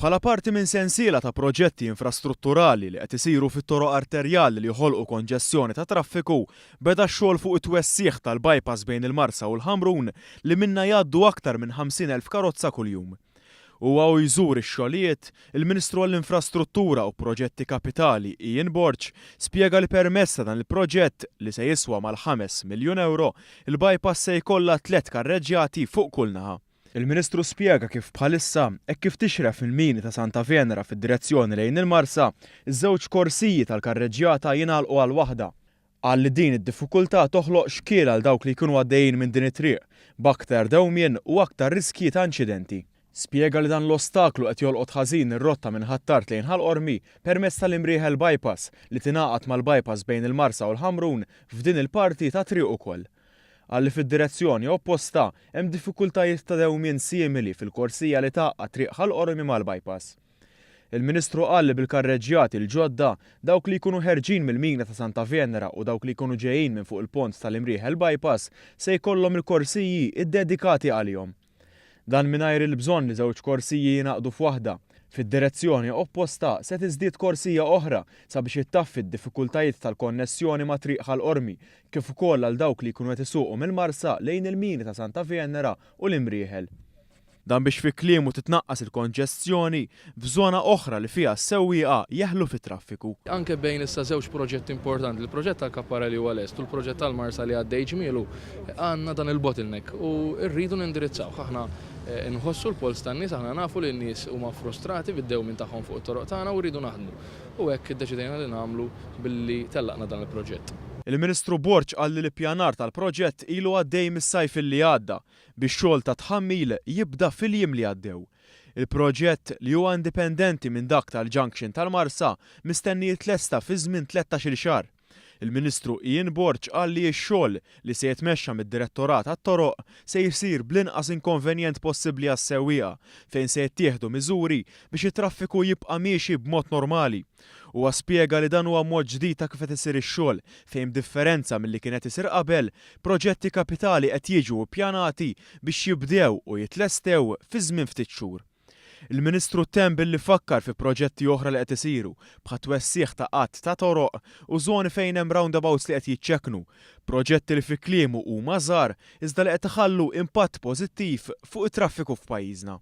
Bħala parti minn sensiela ta' proġetti infrastrutturali li qed isiru fit-toroq arterjali li joħolqu konġestjoni ta' traffiku, beda x-xogħol fuq it-twessigħ tal-bypass bejn il-Marsa u l-Ħamrun li minnha jgħaddu aktar minn 50,000 karozza kuljum. Huwa u jżur ix-xogħlijiet, il-Ministru għall-Infrastruttura u Proġetti Kapitali Ian Borg spjega li permezz ta' dan il-proġett, li se jiswa mal-5 miljun ewro, il-bypass se jkollha tlett karreġġjati fuq kull naħa. Il-Ministru spjega kif bħalissa, hekk kif tixref mill-mini ta' Santa Venera fid-direzzjoni lejn il-Marsa, iż-żewġ korsiji tal-karreġġjata jingħalqu għal waħda. Qal li din id-diffikultà toħloq xkiel għal dawk li jkunu għaddejjin minn din it-triq, b'aktar dewmien u aktar riskji ta' inċidenti. Spjega li dan l-ostaklu qed jolqot ħażin ir-rotta minn Ħ'Attard lejn Ħal Qormi permezz tal-Imrieħel Bypass li tingħaqad mal-bypass bejn il-Marsa u l-Ħamrun f'din il-parti tat-triq ukoll. Qal li fid-direzzjoni opposta hemm diffikultajiet ta' dewmien simili fil-korsija li tgħaqqad Triq Ħal Qormi mal-bypass. Il-Ministru qal li bil-karreġġjati l-ġodda, dawk li jkunu ħerġin mill-mina ta' Santa Venera u dawk li jkunu ġejjin minn fuq il-pont tal-Imrieħel Bypass se jkollhom il-korsiji ddedikati għalihom. Dan mingħajr il-bżonn li żewġ korsiji jingħaqdu f'waħda. Fid-direzzjoni opposta se tiżdied korsija oħra sabiex ittaffi d-diffikultajiet tal-konnessjoni ma' Triq Ħal Qormi kif ukoll għal dawk li jkunu qed isuqu mill-Marsa lejn il-mini ta' Santa Venera u l-Imrieħel. Dan biex fi kliemu titnaqqas il-konġestjoni f'żona oħra li fiha s-sewwieqa jeħlu fit-traffiku. Anke bejn issa żewġ proġetti importanti, il-proġett tal-Kappara li huwa lest u l-proġett tal-Marsa li għaddej ġmielu, għandna dan il-bottleneck u rridu nindirizzawh. Aħna nħossu l-polz tan-nies, aħna nafu li n-nies huma frustrati bid-dewmien tagħhom fuq it-toroq tagħna u rridu naħdmu. U hekk iddeċidejna li nagħmlu billi tellaqna dan il-proġett. Il-Ministru Borg qal li l-ippjanar tal-proġett ilu għaddej mis-sajf li għadda, bix-xogħol ta' tħammil jibda fil-jiem li għaddew. Il-proġett, li huwa indipendenti minn dak tal-junction tal-Marsa, mistenni jitlesta fi żmien tlettax-il xahar. Il-Ministru Ian Borg qal li x-xogħol, li se jitmexxa mid-Direttorat għat-Toroq, se jsir bl-inqas inkonvenjent possibbli għas-sewwieqa, fejn se jittieħdu miżuri biex it-traffiku jibqa' miexi b'mod normali. Huwa spjega li dan huwa mod ġdid ta' kif qed isir ix-xogħol, fejn b'differenza milli kien qed isir qabel, proġetti kapitali qed jiġu ppjanati biex jibdew u jitlestew fi żmien ftit xhur. Il-Ministru temm billi fakkar fi proġetti oħra li qed isiru, bħat-twessigħ ta' għadd ta' toroq u żoni fejn hemm roundabouts li qed jiċċekknu, proġetti li fi kliemu huma żgħar iżda li qed iħallu impatt pożittiv fuq it-traffiku f'pajjiżna.